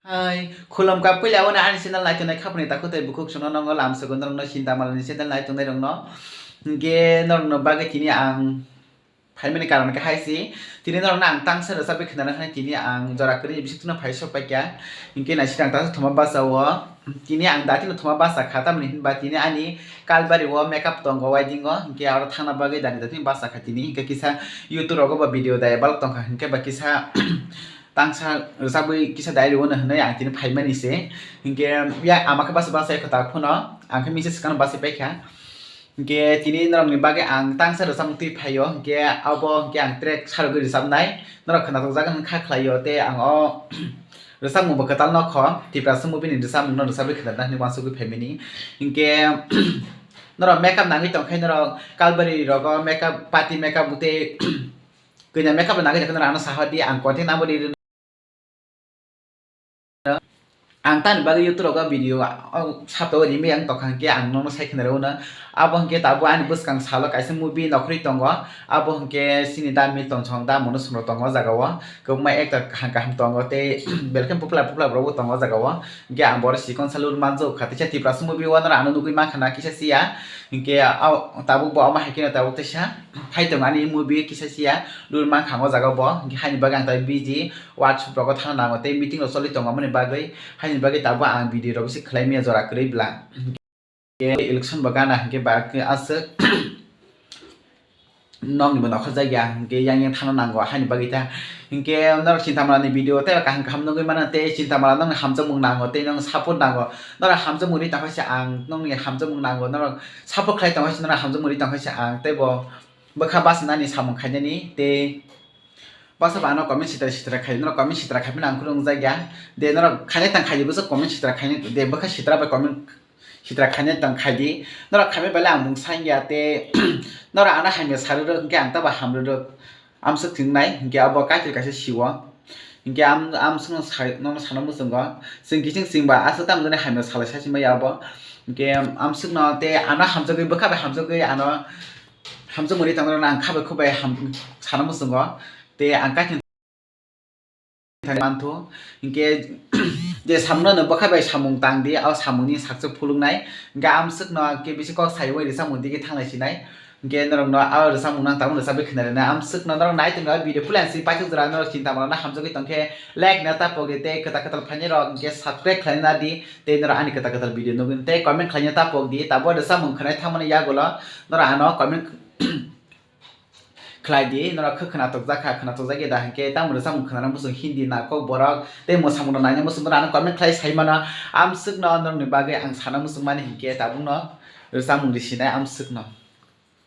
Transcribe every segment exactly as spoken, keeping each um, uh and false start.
Hai, khulumkha puila o ani channel naitongnai khapni takhuk tei bukhuk chwngno nongo lamsogo norokno Sinta Malani channel naitongnai rokno. Hinkhe norokno bagwi tini ang phaimani karon khe hai se, tini norokno ang tangsa rwchapwi khwnana hwnwi tini ang jora kwrwini bisingtwi phai sok paikha. Hinkhe naising ang tangsa thuma basa o, tini ang datino thuma basa kha, tamni hinba tini ani kalbari o makeup tongo, wedding o, hinkhe aro thangna bagwi dani datino basa kha tini, hinkhe kisa YouTube rogo ba video dai balok tongkha, hinkhe ba kisa tangsa rwchapwi kisa dai rwo hwnwi ang tini phaimani se, hinkhe ya ama khe basa basa ekho tak phano ang khe message kano basa paikha. Hinkhe tini norokni bagwi ang tangsa rwchapmung twi phaio, hinkhe abo hinkhe ang track sarogwi rwchapnai, norok khwnathokjak hwn kha khlaio, tei ang o rwchapmungbo kwtal nokho, Tiprasa movie ni rwchapmungno rwchapwi khwnarna hwnwi uansukgwi phaimani. Hinkhe norok makeup nangwi tongkhe norok kalbari rogo makeup, party makeup tei kanya makeup nangwi tongkhe norok ano sahodi ang content abo ri rwno. Ang tamni bagwi YouTube rogo video, o, saptao rimwi ang tongkha hinkhe ang nono sai khna rwno. Abo hinkhe tabuk ani bwskang salo kaisa movie nokhorwi tongo. Abo hinkhe chini Da Milton song Da Monu song rok tongo o jaga o. Kwbangma actor kaham kaham tongo tei belkhe popular popular borok bo tongo o jaga o. Hinkhe ang bohrok sikon salo manjak kha teisa Tiprasa movie o norok ano nugwi mankha na kisa siya. Hinkhe tabuk bo omo hai kheno tabuk teisa phai tongo ani movie kisa siya. Lur mankha o jaga o bo. Hinkhe haini bagwi ang tai busy. WhatsApp rogo thangna nango tei meeting rok choli tongo aboni bagwi, haini bagwi tabuk ang video rok bisi khlai manya jora kwrwi bla. Hinkhe election bo gana hinkhe ba aswk nokni bo nokhorjak ya hinkhe yang yang thangna nango haini bagwi ta. Hinkhe norok Sinta Malani video tei kaham kaham nugwi mano tei Sinta Mala nokni hamjakmung nango tei nokni support nango. Norok hamjakmung ri tongkha se ang nokni hamjakmung nango, norok support khlai tongkha se norok hamjakmung ri tongkha se ang tei bo bwkha bachinani samung khainani tei Bwsa ba ano comment sitra sitra khai, norok comment sitra khai phano ang khulung jak ya. De norok khainai tang khai di, bwsa comment sitra khai de, bwkha sitra bai comment sitra khainai tang khai di. Norok khaimai bai le ang mung sang ya te, norok ano hamya sa rwrwk, hinkhe ang tabo ham rwrwk. Amswk thwng nai, hinkhe abo Kaitor kaisa si o. Hinkhe am-, amswkno sai, nono sana muchungo. Chwng kiching chwng ba aswk tamo jani hamya salai sa si maya abo. Hinkhe amswkno te ano hamjagwi, bwkha bai hamjagwi ano hamjakmani tangmani ang kha bai khuk bai ham-, sana muchungo. Tei ang kaitor thani manthu. Hinkhe je samungno no bwkha bai samung tang di, o samungni sakchuk phuluknai. Hinkhe amswkno khe bisi kok saiwi rwchapmung digi thanglai sinai. Hinkhe norokno o rwchapmung nang tangmani rwchapwi khna rwnai. Amswkno norok nai tongna video puila si paithak jora norok Sinta Malano hamjagwi tongkhe like na ta pok di tei kwtal kwtal phainai rok hinkhe subscribe khlaina di. Tei norok ani kwtal kwtal video nugwi tei comment khlaina ta pok di. Tabuk rwchapmung khwnai thangmani yagulo norok ano comment khlai di, norok khe khwnathok jak kha, khwnathok jak ya da hinkhe tamo rwchapmung khwnana muchung Hindi na kok borok tei mwsamung rok naina muchung norok ano comment khlai sai mano. Amswkno norokni bagwi ang sana muchung mani hinkhe tabukno rwchapmung ri sinai amswkno.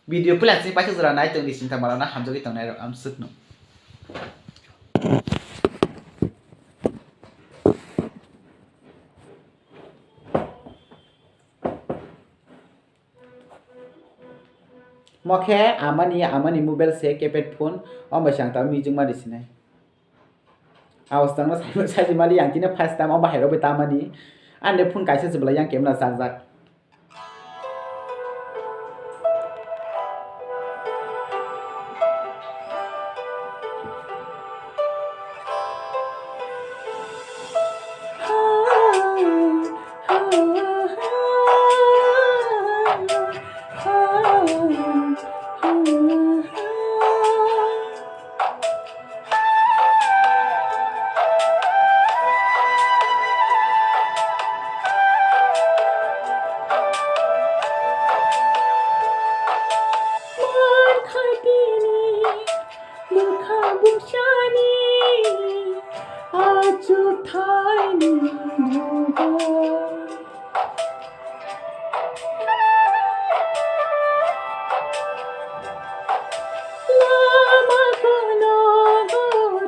Video puila chini paithak jora nai tong di Sinta Malano hamjagwi tongnai rok amswkno. Mo khe amani, amani mobile se keypad phone, omo bai se ang tabuk music ma risinai. Awas tangno sai, sai mali ang tini first time omo hai rok bai tamani. Ani phone kaisa se belai yang camera chak jak. Bwkha bukchani achukthai ni nogo. Lama kono go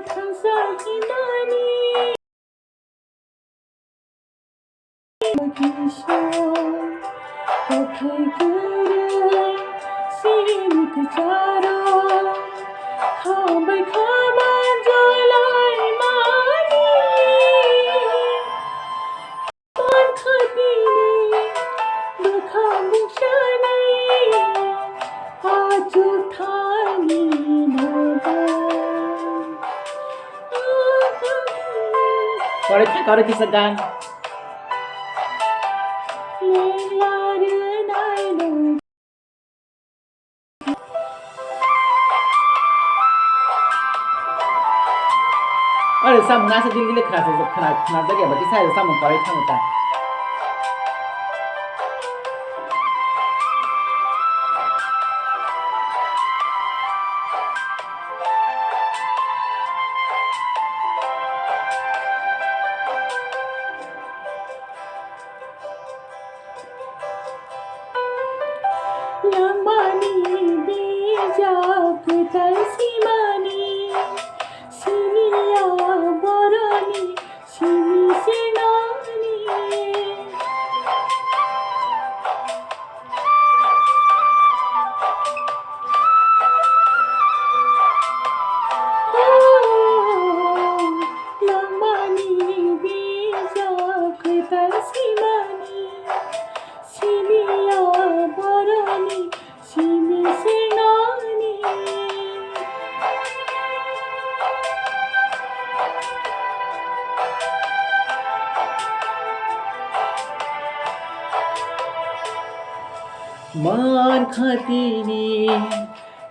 thangsa himani. Karo kisa gan. Ore samung asa dil dile khna khna khna jagya baki sai samung kawai thango ta. Langmani bijap kwtal simani, siniya boroni simi senani. Langmani bijap kwtal simani, siniya boroni simi senani. Man khatini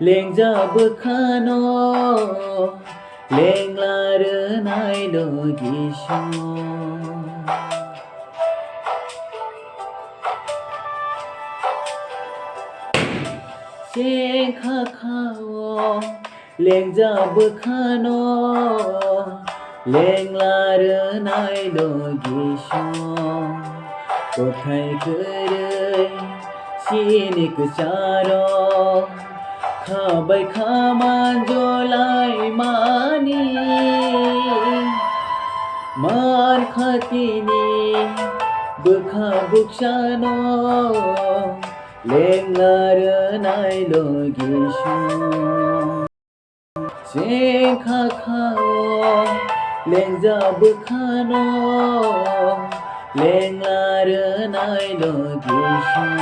lengja bwkhano lengla rwnai logi song. Chengkha khao lengja bwkhano lengla rwnai logi song. Kothai kwrwi chini kwcharo kha bai kha manjolai mani. Man khatini bwkha buksano lengla rwnai logi song. Chengkha khao lengja bwkhano lengla rwnai logi song.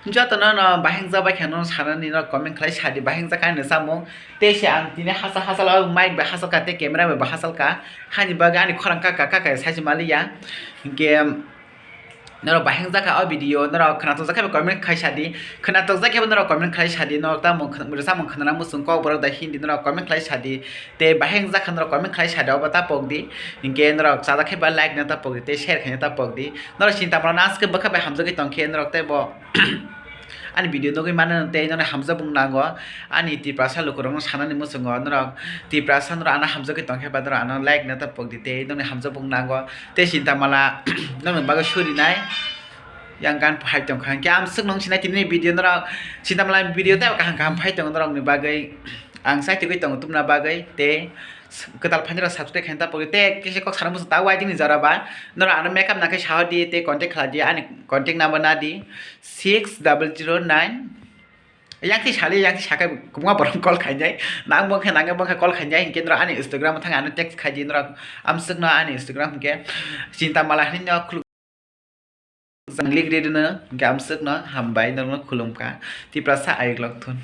Jotono no bahai wngjabai khe no sanani no comment khlai sadi, bahai wngjakha ani samung. Tei se ang tini hachal hachal o mic bai hachalka tei camera bai bo hachalka, hani bagwi ani khorang kaka kaka sachi maliya. Hinkhe norok bahai wngjakha o video, norok khwnathokjakha bai comment khai sadi, khwnathokjakha bai norok comment khai sadi, norok tamo khn-, samung khwnana muchung kokborok da hindi norok comment khai sadi, tei bahai wngjakha norok comment khai sadi, obo ta pokdi, hinkhe norok chajakha bai like no ta pokdi, tei share khaina ta pokdi, norok sinta mano aske bwkha bai hamjagwi tongkhe norok tei bo ani video nugwi mano tei norok hamjakmung nango, ani Tiprasa lukurokno sanani muchungo norok Tiprasa norok ano hamjagwi tongkhe ba norok ano like no ta pokdi tei norok hamjakmung nango. Tei sinta mala nokni bagwi surinai yang gan phai tongkha. Hinkhe ang swkno sinai tini video norok sinta mala video tei kaham kaham phai tongo norokni bagwi. Ang sai tugwi tongo tumna bagwi tei kwtal phaini rok subscribe khaina ta pokdi tei kisa kok sana muchung ta waiting ni jora ba norok ano makeup nangkhe sahodi tei contact khlai di ani contact number nadi six double zero nine. Yang ti sali yang ti sakai kubunga borok call khainai nang bongkha nang bongkha call khainai hinkhe norok ani Instagram thang ano text khaidi norok amswkno ani Instagram hinkhe sinta mala hinwi no khuluk. Jang lik ri rwno, hinkhe amswkno hambai, norokno khulumkha. Tiprasa ayuk lok thun.